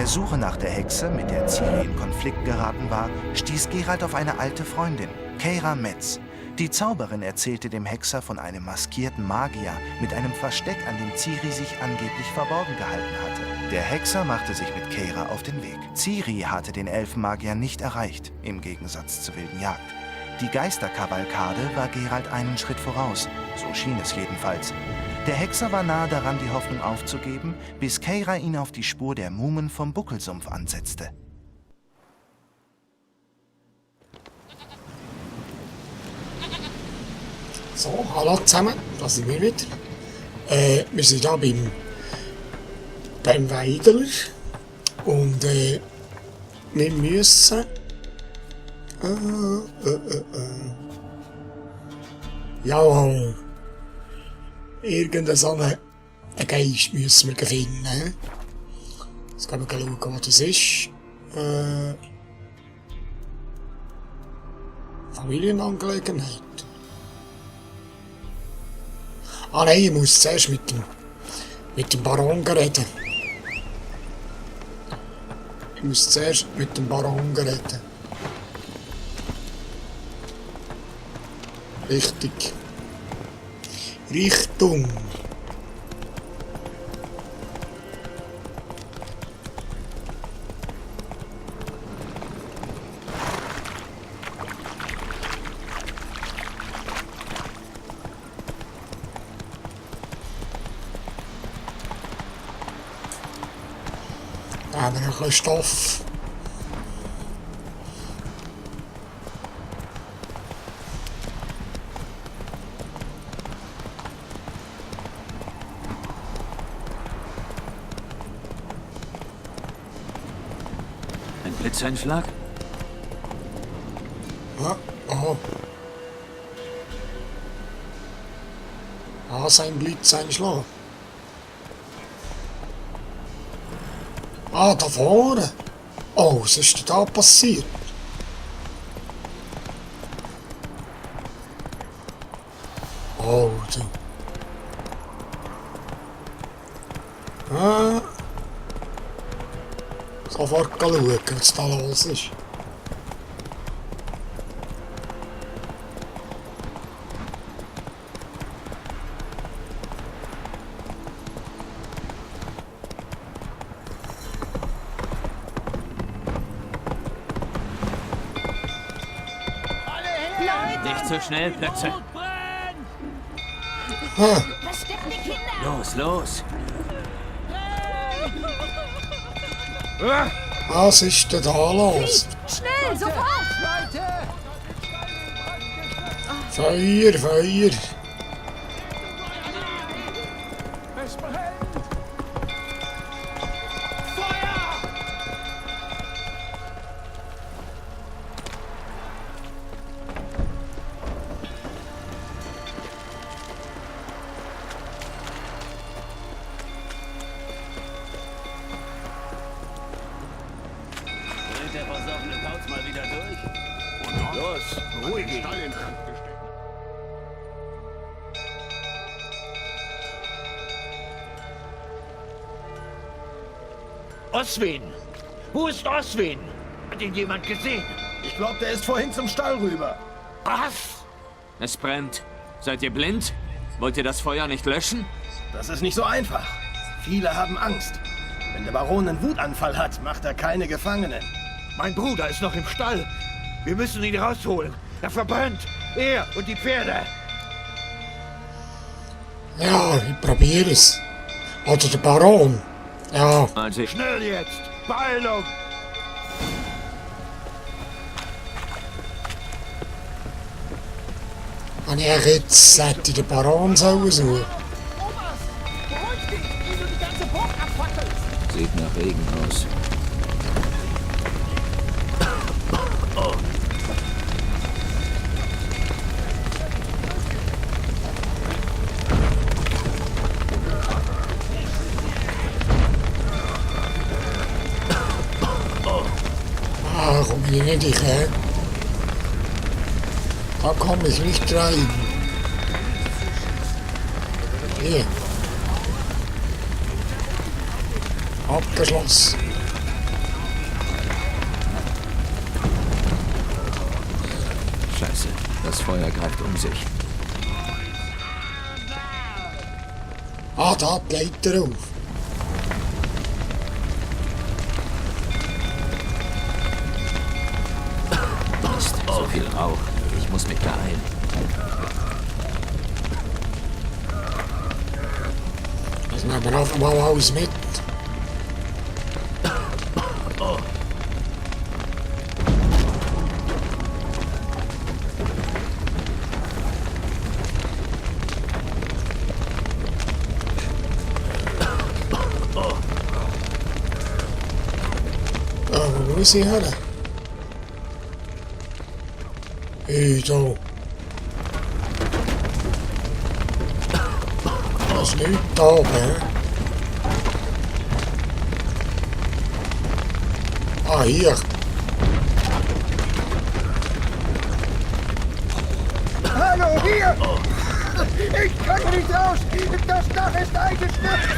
der Suche nach der Hexe, mit der Ciri in Konflikt geraten war, stieß Geralt auf eine alte Freundin, Keira Metz. Die Zauberin erzählte dem Hexer von einem maskierten Magier mit einem Versteck, an dem Ciri sich angeblich verborgen gehalten hatte. Der Hexer machte sich mit Keira auf den Weg. Ciri hatte den Elfenmagier nicht erreicht, im Gegensatz zur wilden Jagd. Die Geisterkavalkade war Geralt einen Schritt voraus, so schien es jedenfalls. Der Hexer war nahe daran, die Hoffnung aufzugeben, bis Keira ihn auf die Spur der Mumen vom Buckelsumpf ansetzte. So, hallo zusammen, da sind wir wieder. Wir sind hier beim Weidler und wir müssen ja, irgendeinen so einen Geist müssen wir finden. Jetzt können wir schauen, was das ist. Familienangelegenheit. Ah nein, ich muss zuerst mit dem Baron reden. Ich muss zuerst mit dem Baron reden. Richtig. Richtung. Da haben wir noch ein bisschen Stoff. Ein Blitzeinschlag? Ja, aha. Ah, sein Blitzeinschlag. Ah, da vorne. Oh, was ist denn da passiert? Oh, du. Ah. Sofort schauen, was da los ist. Nicht so schnell, Plötze. Ah, Versteckte Kinder! Los, los. was ist denn da los? Schnell, sofort! Feuer, Feuer. Bringt der versoffene Kauz mal wieder durch? Los, beruhig ihn. Oswin! Wo ist Oswin? Hat ihn jemand gesehen? Ich glaube, der ist vorhin zum Stall rüber. Was? Es brennt. Seid ihr blind? Wollt ihr das Feuer nicht löschen? Das ist nicht so einfach. Viele haben Angst. Wenn der Baron einen Wutanfall hat, macht er keine Gefangenen. Mein Bruder ist noch im Stall. Wir müssen ihn rausholen. Er verbrennt. Er und die Pferde. Ja, ich probiere es. Oder der Baron. Ja, Also ich... Schnell jetzt! Beeilung! wenn ich jetzt hätte den Baron sollen suchen. Sieht nach Regen aus. Ah, komm ich nicht rein. Da komme ich nicht rein. Hier. Abgeschlossen. Scheiße. Das Feuer greift um sich. Ah, da die Leiter auf. Mist, so viel Rauch. Ich muss mich beeilen. Das nehmen wir einfach mal alles mit. Wo muss ich hin? Hey, da. Da ist nichts da oben, hä? Ah, hier. Hallo, hier! Ich kann nicht raus! Das Dach ist eingestürzt!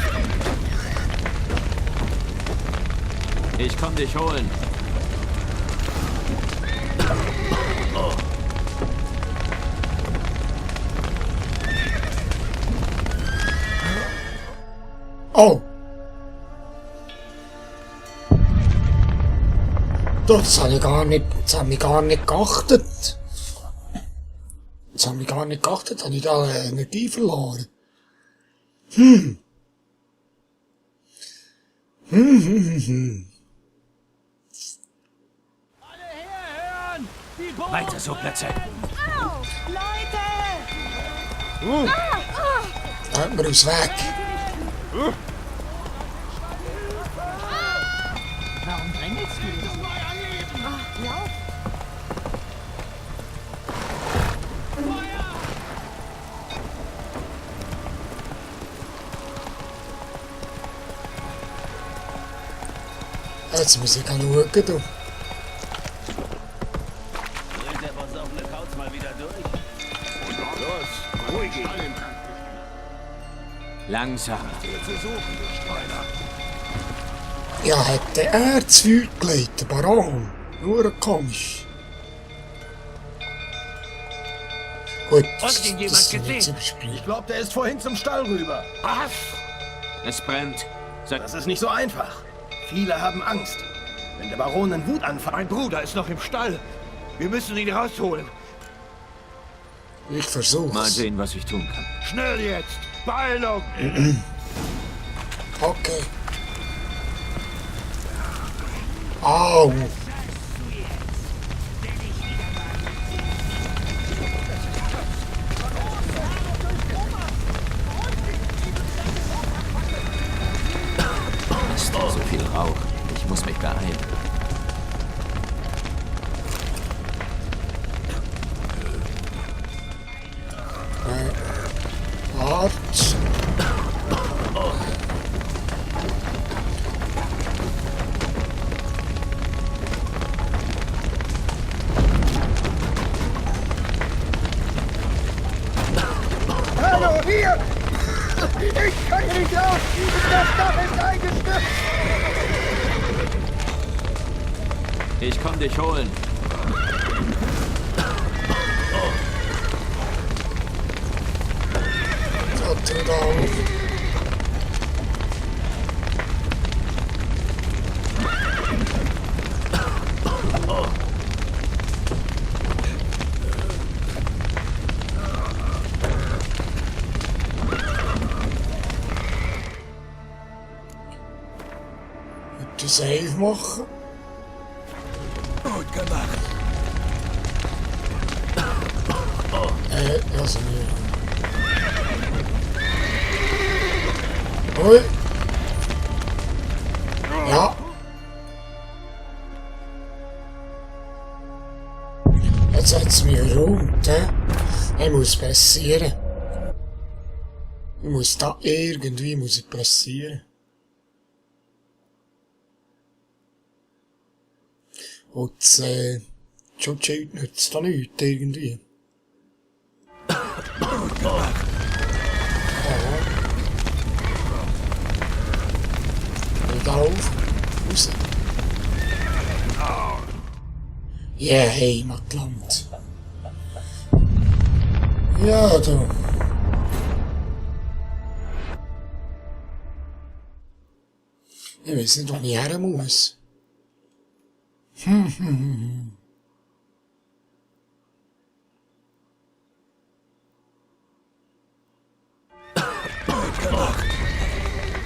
Ich komm dich holen. Oh! Das habe ich gar nicht, geachtet. Das habe ich gar nicht geachtet, habe ich da Energie verloren. Weiter so, Plätze. Au! Leute! Halt mir aus Weg. Warum drängelst du dich? Ach, lauf! Jetzt muss ich schauen, du. Dreht der versoffene Kauz mal wieder durch? Los, ruhig ihn! Langsam. Ja, hätte er das Feuer gelegt, der Baron. Nur komisch. Gut, Hast ihn jemand das sind jetzt gesehen? überspielt. Ich glaube, der ist vorhin zum Stall rüber. Was? Es brennt. Das ist nicht so einfach. Viele haben Angst. Wenn der Baron einen Wutanfall... Mein Bruder ist noch im Stall. Wir müssen ihn rausholen. Ich versuch's. Mal sehen, was ich tun kann. Schnell jetzt! Beeilung! Okay. Au! Mist, so viel Rauch. Ich muss mich beeilen. Wart. Hallo, hier! Ich kann hier nicht raus! Das Dach ist eingestürzt! Ich komm dich holen. So, tu da auf. Den Save machen. Gut gemacht. Also nicht. Ui. Ja. Jetzt hat es mich erraumt, hä? Ich muss passieren. Ich muss da irgendwie passieren. Und das Schutzschild nützt da nichts irgendwie. Da auf, raus. Ja, Heimatland. Ja, du. Ich weiß nicht, wo ich her muss.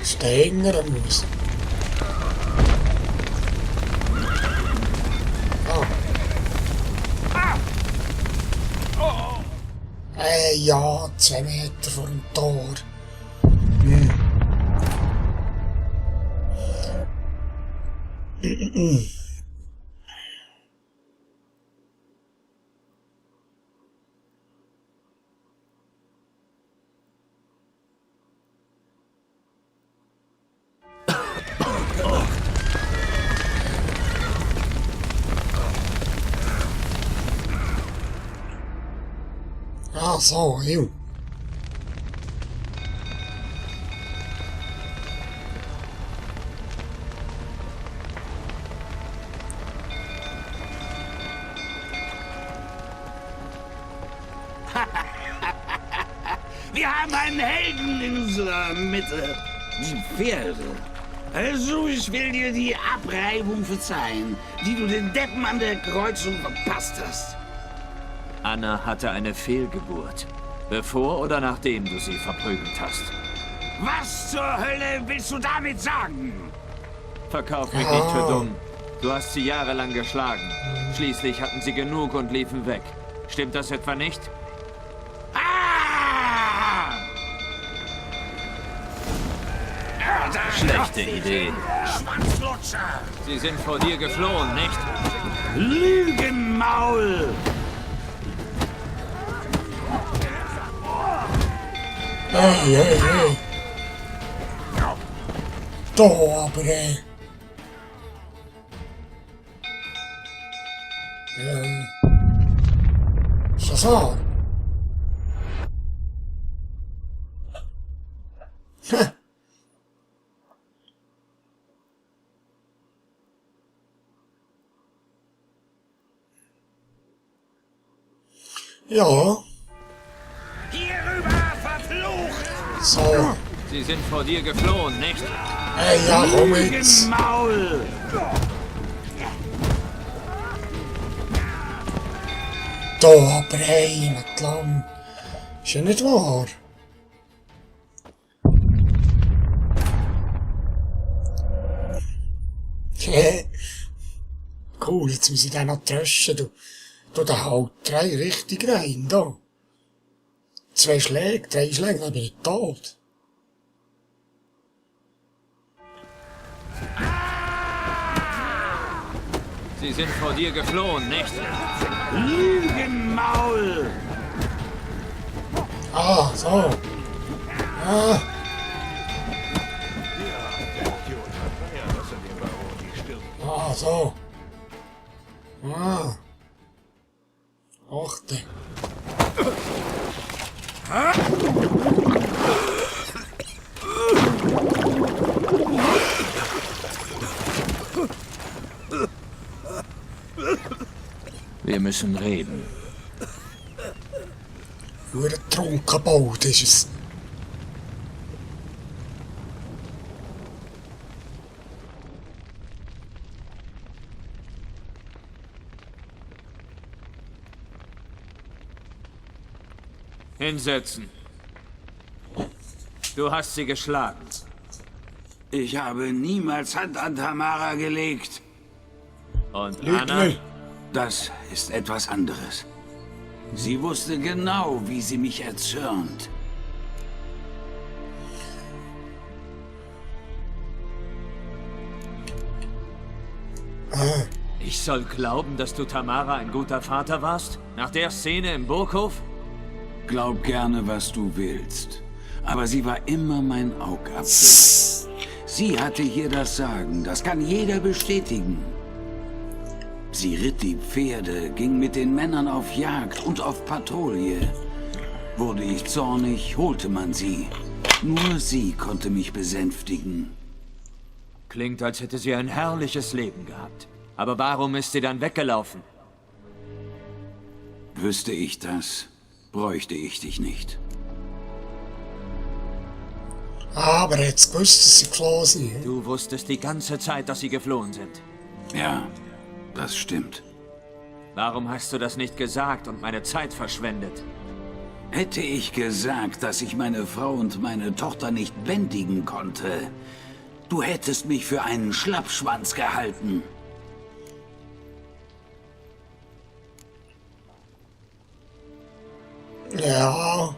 Stenger muss. Ja, 2 Meter vor dem Tor. Ah, so, jo. Wir haben einen Helden in unserer Mitte. Die Pferde. Also, ich will dir die Abreibung verzeihen, die du den Deppen an der Kreuzung verpasst hast. Anna hatte eine Fehlgeburt. Bevor oder nachdem du sie verprügelt hast. Was zur Hölle willst du damit sagen? Verkauf mich nicht für dumm. Du hast sie jahrelang geschlagen. Schließlich hatten sie genug und liefen weg. Stimmt das etwa nicht? Ah! Schlechte Idee. Schwanzlutscher! Sie sind vor dir geflohen, nicht? Lügenmaul! Hey. Dobre. Co za? Ja, Hierüber verflucht! so. Sie sind vor dir geflohen, nicht? Hey, ja, komm jetzt. Lügenmaul! Dobre, met lang. Is ja nicht wahr? Cool, jetzt muss ich den noch tröschen, du. Du, der haut 3 richtig rein, da. 2 Schläge, 3 Schläge, dann bin ich tot. Sie sind vor dir geflohen, nicht? Lügenmaul! Ah, so. Ah, ah, so. Ah. Achte. Wir müssen reden. Nur ein Trunkenboot ist es. Hinsetzen. Du hast sie geschlagen. Ich habe niemals Hand an Tamara gelegt. Und Lüg Anna? nicht. Das ist etwas anderes. Sie wusste genau, wie sie mich erzürnt. Ich soll glauben, dass du Tamara ein guter Vater warst? Nach der Szene im Burghof? Glaub gerne, was du willst. Aber sie war immer mein Augapfel. Sie hatte hier das Sagen, das kann jeder bestätigen. Sie ritt die Pferde, ging mit den Männern auf Jagd und auf Patrouille. Wurde ich zornig, holte man sie. Nur sie konnte mich besänftigen. Klingt, als hätte sie ein herrliches Leben gehabt. Aber warum ist sie dann weggelaufen? Wüsste ich das, bräuchte ich dich nicht. Aber er hat's gewusst, dass sie geflohen sind. Du wusstest die ganze Zeit, dass sie geflohen sind. Ja, das stimmt. Warum hast du das nicht gesagt und meine Zeit verschwendet? Hätte ich gesagt, dass ich meine Frau und meine Tochter nicht bändigen konnte, du hättest mich für einen Schlappschwanz gehalten. Ja,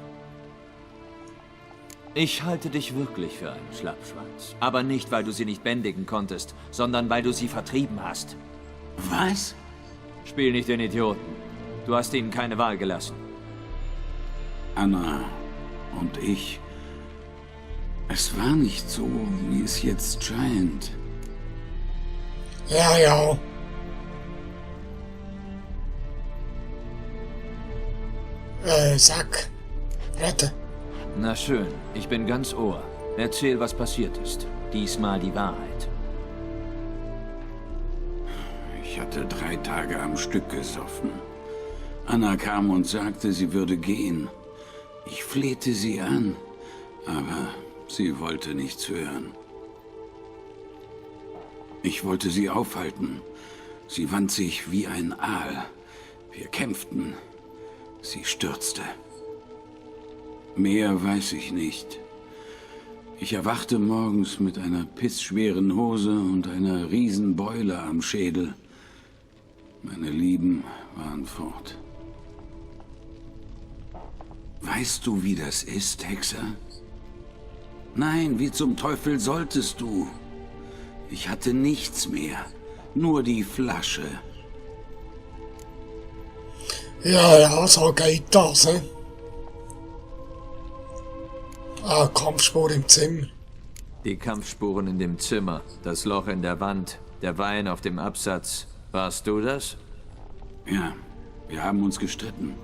Ich halte dich wirklich für einen Schlappschwanz. Aber nicht, weil du sie nicht bändigen konntest, sondern weil du sie vertrieben hast. Was? Spiel nicht den Idioten. Du hast ihnen keine Wahl gelassen. Anna und ich. Es war nicht so, wie es jetzt scheint. ja, ja. Sag. Rette. Na schön, ich bin ganz Ohr. Erzähl, was passiert ist. Diesmal die Wahrheit. Ich hatte 3 Tage am Stück gesoffen. Anna kam und sagte, sie würde gehen. Ich flehte sie an, aber sie wollte nichts hören. Ich wollte sie aufhalten. Sie wand sich wie ein Aal. Wir kämpften. Sie stürzte. Mehr weiß ich nicht. Ich erwachte morgens mit einer pissschweren Hose und einer Riesenbeule am Schädel. Meine Lieben waren fort. Weißt du, wie das ist, Hexer? Nein, wie zum Teufel solltest du? Ich hatte nichts mehr, nur die Flasche. Ja, ja, so geht das, ne? Ah, Kampfspur im Zimmer. Die Kampfspuren in dem Zimmer, das Loch in der Wand, der Wein auf dem Absatz. Warst du das? Ja, wir haben uns gestritten.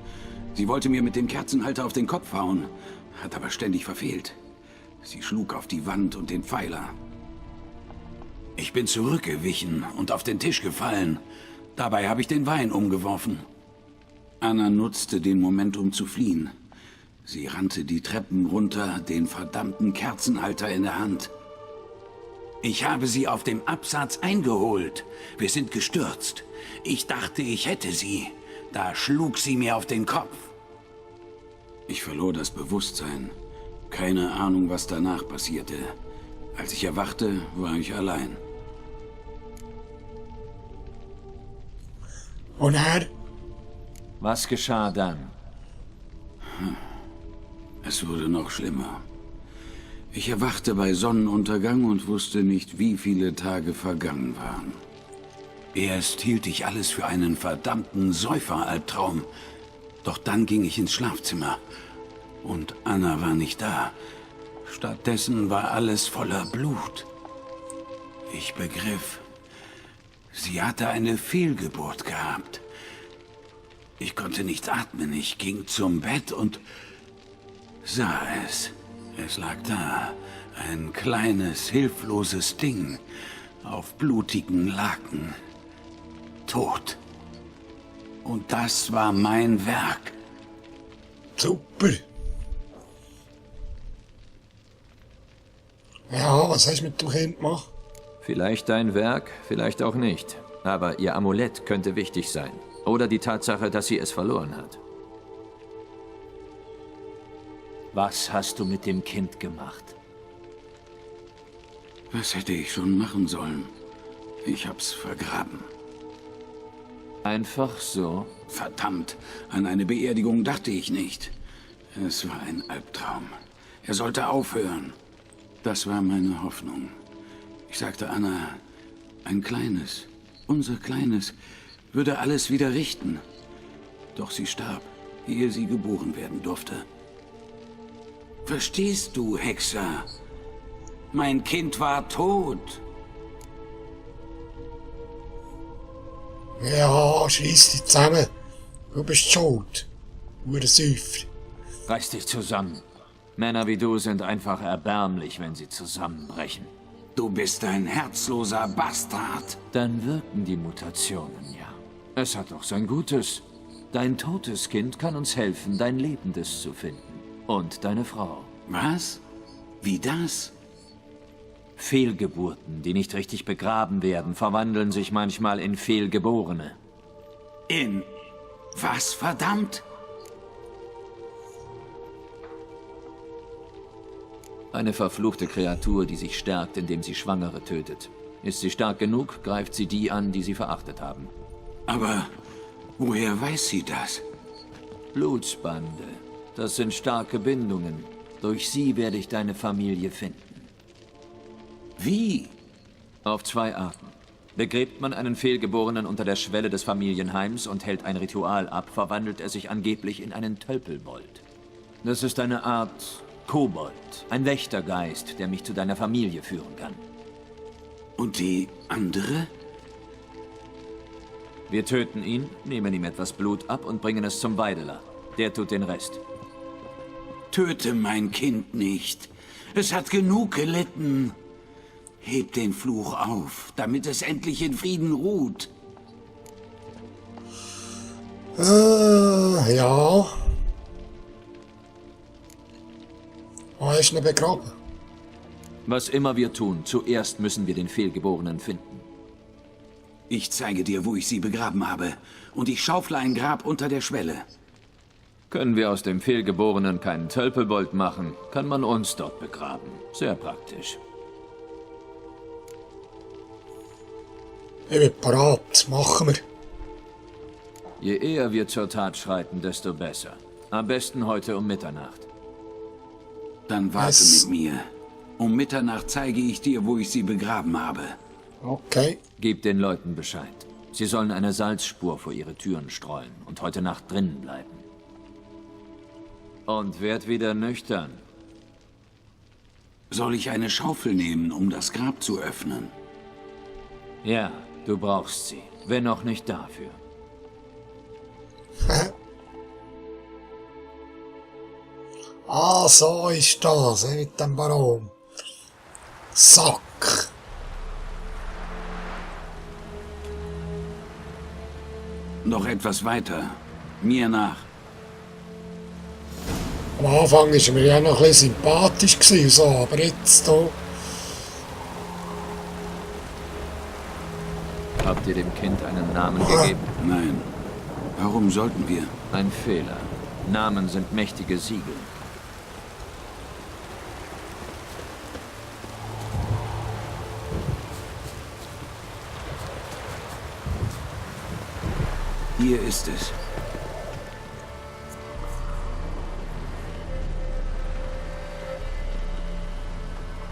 Sie wollte mir mit dem Kerzenhalter auf den Kopf hauen, hat aber ständig verfehlt. Sie schlug auf die Wand und den Pfeiler. Ich bin zurückgewichen und auf den Tisch gefallen. Dabei habe ich den Wein umgeworfen. Anna nutzte den Moment, um zu fliehen. Sie rannte die Treppen runter, den verdammten Kerzenhalter in der Hand. Ich habe sie auf dem Absatz eingeholt. Wir sind gestürzt. Ich dachte, ich hätte sie. Da schlug sie mir auf den Kopf. Ich verlor das Bewusstsein. Keine Ahnung, was danach passierte. Als ich erwachte, war ich allein. Und er? Was geschah dann? Es wurde noch schlimmer. Ich erwachte bei Sonnenuntergang und wusste nicht, wie viele Tage vergangen waren. Erst hielt ich alles für einen verdammten Säuferalbtraum. Doch dann ging ich ins Schlafzimmer. Und Anna war nicht da. Stattdessen war alles voller Blut. Ich begriff, sie hatte eine Fehlgeburt gehabt. Ich konnte nicht atmen. Ich ging zum Bett und sah es. Es lag da, ein kleines, hilfloses Ding, auf blutigen Laken, tot. Und das war mein Werk. Super. Ja, was hast du mit dem Kind gemacht? Vielleicht dein Werk, vielleicht auch nicht. Aber ihr Amulett könnte wichtig sein. Oder die Tatsache, dass sie es verloren hat. Was hast du mit dem Kind gemacht? Was hätte ich schon machen sollen? Ich hab's vergraben. Einfach so? Verdammt, an eine Beerdigung dachte ich nicht. Es war ein Albtraum. Er sollte aufhören. Das war meine Hoffnung. Ich sagte Anna, ein Kleines, unser Kleines, würde alles wieder richten. Doch sie starb, ehe sie geboren werden durfte. Verstehst du, Hexer? Mein Kind war tot. Ja, schreiss dich zusammen. Du bist schuld. Hurensäufer. Reiß dich zusammen. Männer wie du sind einfach erbärmlich, wenn sie zusammenbrechen. Du bist ein herzloser Bastard. Dann wirken die Mutationen ja. Es hat doch sein Gutes. Dein totes Kind kann uns helfen, dein lebendes zu finden. Und deine Frau. Was? Wie das? Fehlgeburten, die nicht richtig begraben werden, verwandeln sich manchmal in Fehlgeborene. In was, verdammt? Eine verfluchte Kreatur, die sich stärkt, indem sie Schwangere tötet. Ist sie stark genug, greift sie die an, die sie verachtet haben. Aber woher weiß sie das? Blutsbande. Das sind starke Bindungen. Durch sie werde ich deine Familie finden. Wie? Auf 2 Arten. Begräbt man einen Fehlgeborenen unter der Schwelle des Familienheims und hält ein Ritual ab, verwandelt er sich angeblich in einen Tölpelbold. Das ist eine Art Kobold, ein Wächtergeist, der mich zu deiner Familie führen kann. Und die andere? Wir töten ihn, nehmen ihm etwas Blut ab und bringen es zum Weideler. Der tut den Rest. Töte mein Kind nicht. Es hat genug gelitten. Heb den Fluch auf, damit es endlich in Frieden ruht. Ja. Wo ist ihn begraben? Was immer wir tun, zuerst müssen wir den Fehlgeborenen finden. Ich zeige dir, wo ich sie begraben habe. Und ich schaufle ein Grab unter der Schwelle. Können wir aus dem Fehlgeborenen keinen Tölpelbold machen, kann man uns dort begraben. Sehr praktisch. Ich bin parat. Machen wir. Je eher wir zur Tat schreiten, desto besser. Am besten heute um Mitternacht. Dann warte Was? mit mir. Um Mitternacht zeige ich dir, wo ich sie begraben habe. Okay. Gib den Leuten Bescheid. Sie sollen eine Salzspur vor ihre Türen streuen und heute Nacht drinnen bleiben. Und werd wieder nüchtern. Soll ich eine Schaufel nehmen, um das Grab zu öffnen? Ja, du brauchst sie. Wenn auch nicht dafür. Ah, so ist das, mit dem Baron. Sack. Noch etwas weiter. Mir nach. Am Anfang war mir ja noch ein bisschen sympathisch gewesen, so, aber jetzt hier. Habt ihr dem Kind einen Namen gegeben? Nein. Warum sollten wir? Ein Fehler. Namen sind mächtige Siegel. Hier ist es.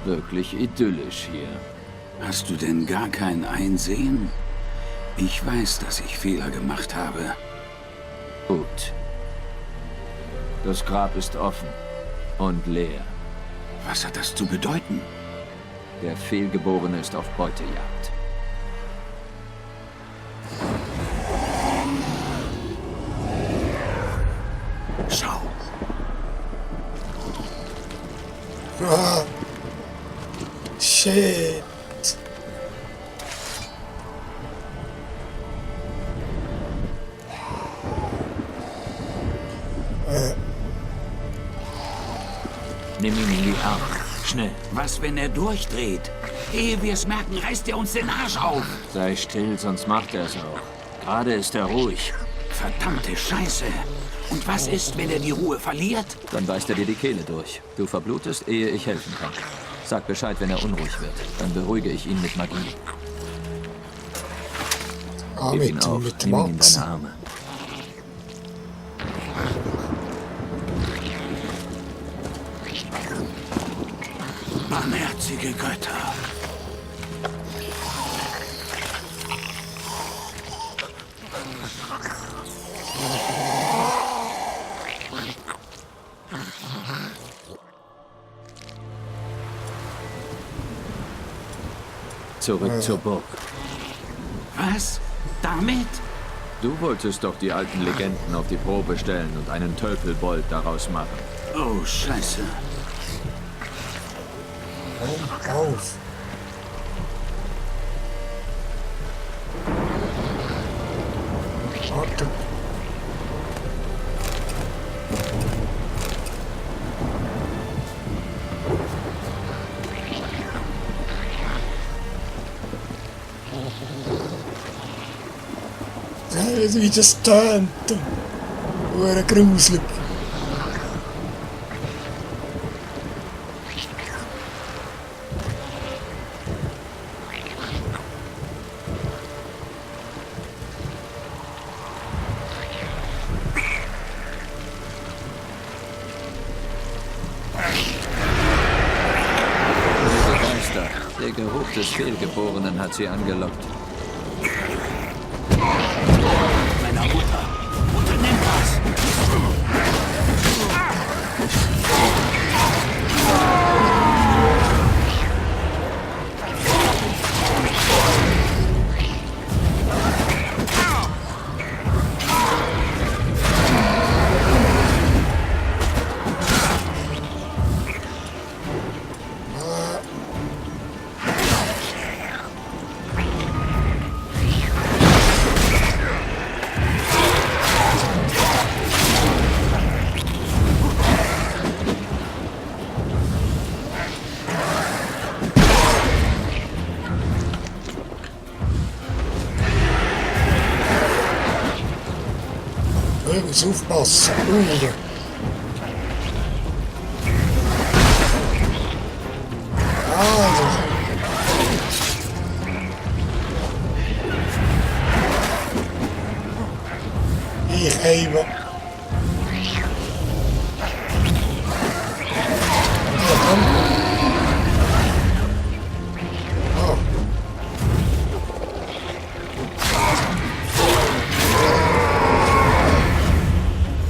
Wirklich idyllisch hier. Hast du denn gar kein Einsehen? Ich weiß, dass ich Fehler gemacht habe. Gut. Das Grab ist offen und leer. Was hat das zu bedeuten? Der Fehlgeborene ist auf Beutejagd. Schau. Ah. Shit. Nimm ihn in die Arme. Schnell. Was, wenn er durchdreht? Ehe wir es merken, reißt er uns den Arsch auf. Sei still, sonst macht er es auch. Gerade ist er ruhig. Verdammte Scheiße. Und was ist, wenn er die Ruhe verliert? Dann beißt er dir die Kehle durch. Du verblutest, ehe ich helfen kann. Sag Bescheid, wenn er unruhig wird. Dann beruhige ich ihn mit Magie. Ah, Gib ihn mit auf, dem nimm ihn in Max. deine Arme. Barmherzige Götter. Zurück zur Burg. Was? Damit? Du wolltest doch die alten Legenden auf die Probe stellen und einen Tölpelbold daraus machen. Oh, Scheiße. Auf. Warte. wie das tönt. Hure gruselig. Der Geruch des Fehlgeborenen hat sie angelockt. Meiner Mutter. Unternimm was! Ich muss aufpassen. Hure. Ich hebe.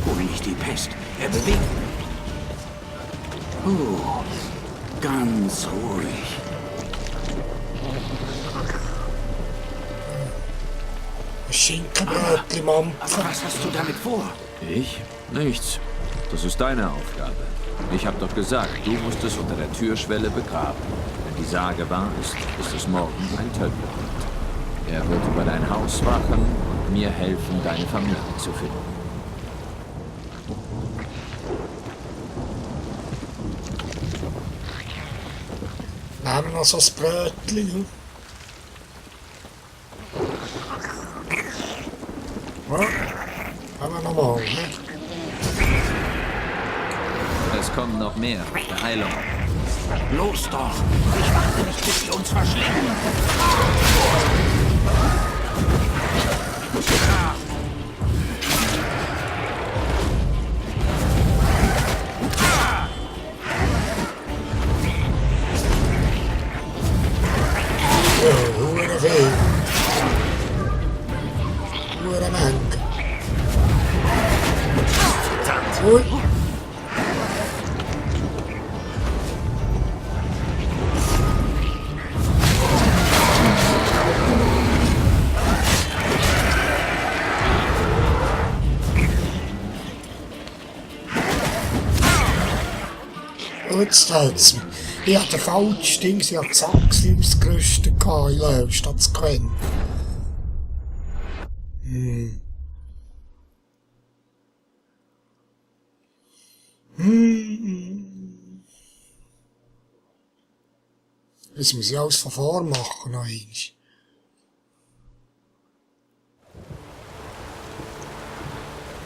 Hol nicht die Pest. Er bewegt. Oh, ganz ruhig. Schinkenbrötchen, Mann. Aber was hast du damit vor? Ich? Nichts. Das ist deine Aufgabe. Ich habe doch gesagt, du musst es unter der Türschwelle begraben. Wenn die Sage wahr ist, ist es morgen ein Tölpelhund. Er wird über dein Haus wachen und mir helfen, deine Familie zu finden. Nehmen wir noch so ein Brötchen. Ja, haben wir nochmal, ne? Es kommen noch mehr. Heilung. Los doch! Ich warte nicht, bis sie uns verschlingen! Ja, hure viel. Hure Menge. Ui. Jetzt hat's mich. Ich hatte den falschen Ding, ich hatte das Achse ausgerüstet in Löw, statt das Gwen. Jetzt muss ich alles von vorn machen, noch einmal.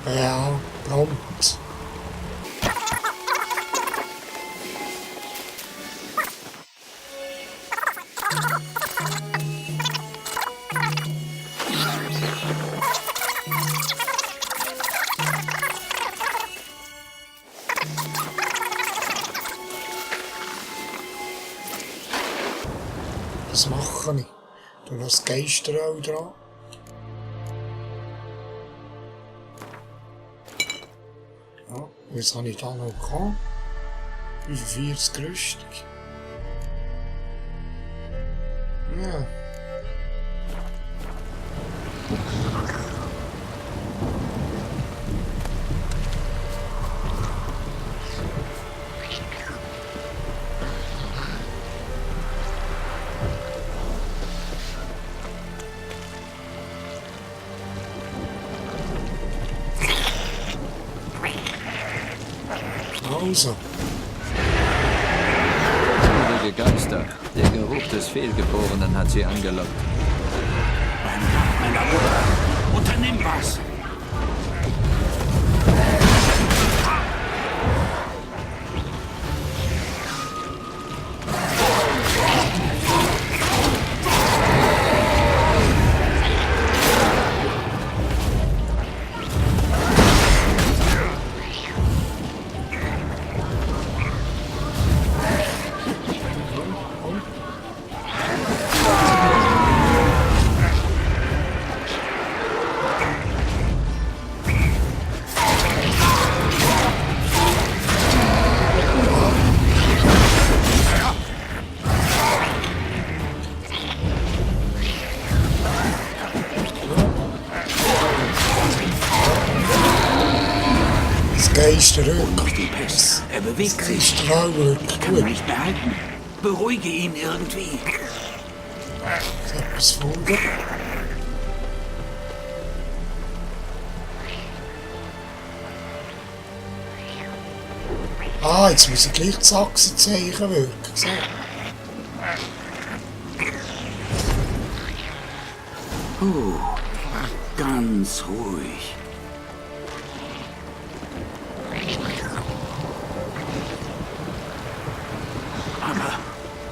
Ja, prompt. Das mache ich. Du noch das Geisterau dran. Ja, was habe ich da noch gehabt? 45 Rüstung. Ja. Also. Unruhige Geister. Der Geruch des Fehlgeborenen hat sie angelockt. Meiner Mutter. Unternimm nimm was. Geisterrück. Noch die Pest. Er bewegt sich. Geisterrück. Ich kann ihn nicht mehr halten. Beruhige ihn irgendwie. Ich hab etwas gefunden. Ah, jetzt muss ich gleich das Achsenzeichen wirken. So. Ganz ruhig.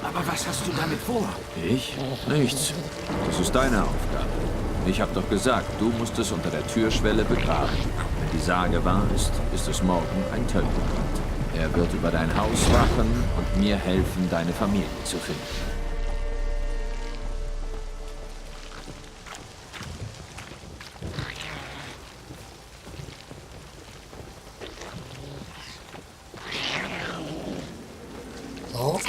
Aber was hast du damit vor? Ich? Nichts. Das ist deine Aufgabe. Ich habe doch gesagt, du musst es unter der Türschwelle begraben. Wenn die Sage wahr ist, ist es morgen ein Tölpelbrand. Er wird über dein Haus wachen und mir helfen, deine Familie zu finden. So.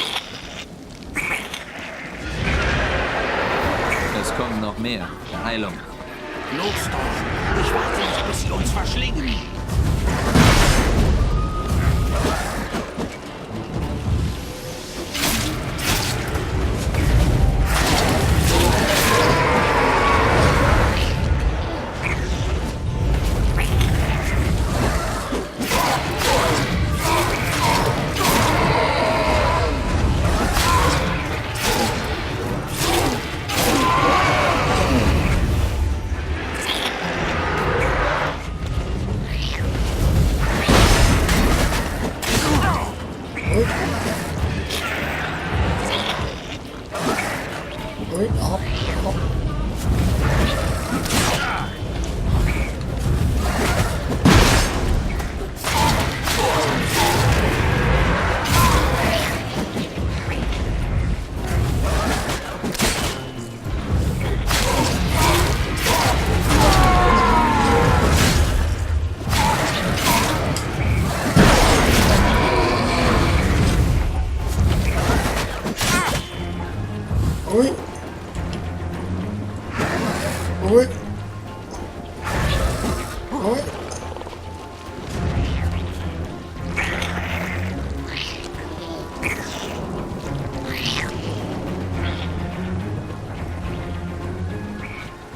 Es kommen noch mehr. Heilung. Los doch! Ich warte nicht, bis sie uns verschlingen.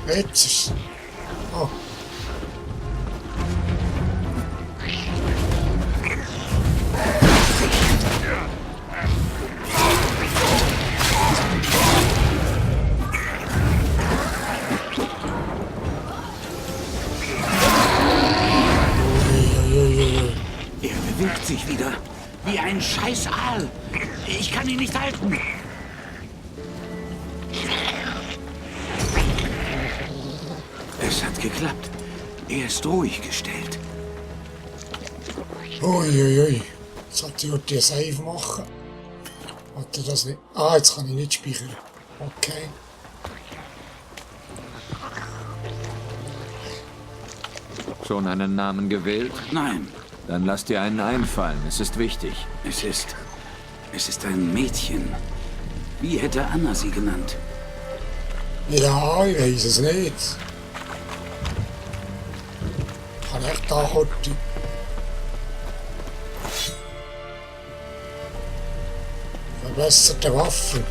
Jetzt ist oh. Er bewegt sich wieder. Wie ein scheiß Aal. Ich kann ihn nicht halten. Es hat geklappt. Er ist ruhig gestellt. Uiuiui. Jetzt sollte ich die Save machen. Hat er das nicht? Ah, jetzt kann ich nicht speichern. Okay. Schon einen Namen gewählt? Nein, Dann lass dir einen einfallen. Es ist wichtig. es ist ein Mädchen. Wie hätte Anna sie genannt? Ja, ich weiß es nicht. Kann echt da heute. Verbesserte Waffen.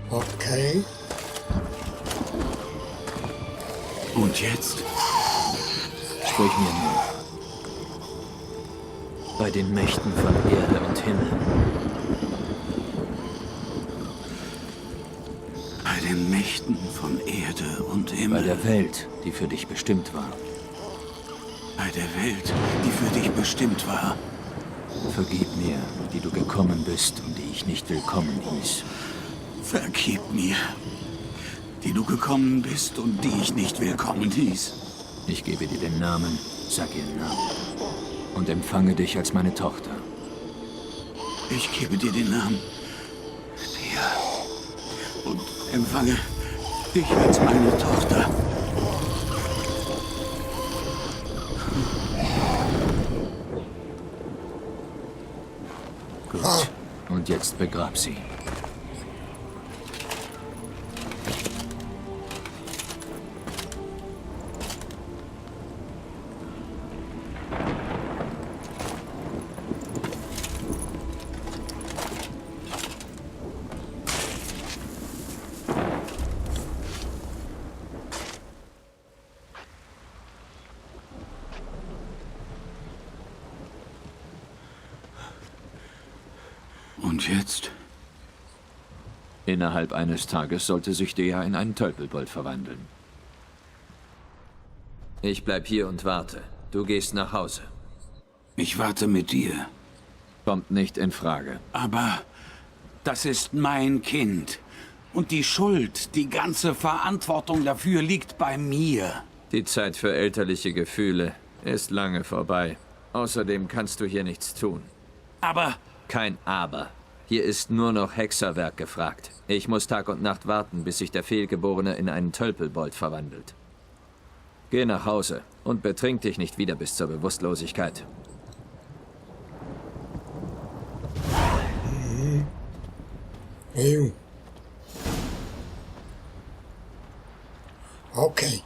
Okay. Und jetzt? Sprich mir nur. bei den Mächten von Erde und Himmel. Bei den Mächten von Erde und Himmel. Bei der Welt, die für dich bestimmt war. Bei der Welt, die für dich bestimmt war. Vergib mir, die du gekommen bist und die ich nicht willkommen hieß. Vergib mir, die du gekommen bist und die ich nicht willkommen hieß. Ich gebe dir den Namen, sag ihren Namen und empfange dich als meine Tochter. Ich gebe dir den Namen, dir, und empfange dich als meine Tochter. Gut, und jetzt begrab sie. Und jetzt? Innerhalb eines Tages sollte sich Dea in einen Tölpelbold verwandeln. Ich bleib hier und warte. Du gehst nach Hause. Ich warte mit dir. Kommt nicht in Frage. Aber das ist mein Kind. Und die Schuld, die ganze Verantwortung dafür liegt bei mir. Die Zeit für elterliche Gefühle ist lange vorbei. Außerdem kannst du hier nichts tun. Aber Kein Aber. Hier ist nur noch Hexerwerk gefragt. Ich muss Tag und Nacht warten, bis sich der Fehlgeborene in einen Tölpelbold verwandelt. Geh nach Hause und betrink dich nicht wieder bis zur Bewusstlosigkeit. Ja. Okay.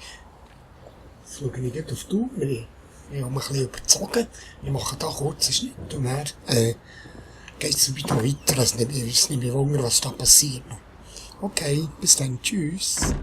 Jetzt schaue ich gleich auf die Uhr. Ich habe mich ein bisschen überzogen. Ich mache da kurz einen Schnitt und dann geht es wieder weiter. Ich weiß nicht mehr, was da passiert. Okay, bis dann. Tschüss.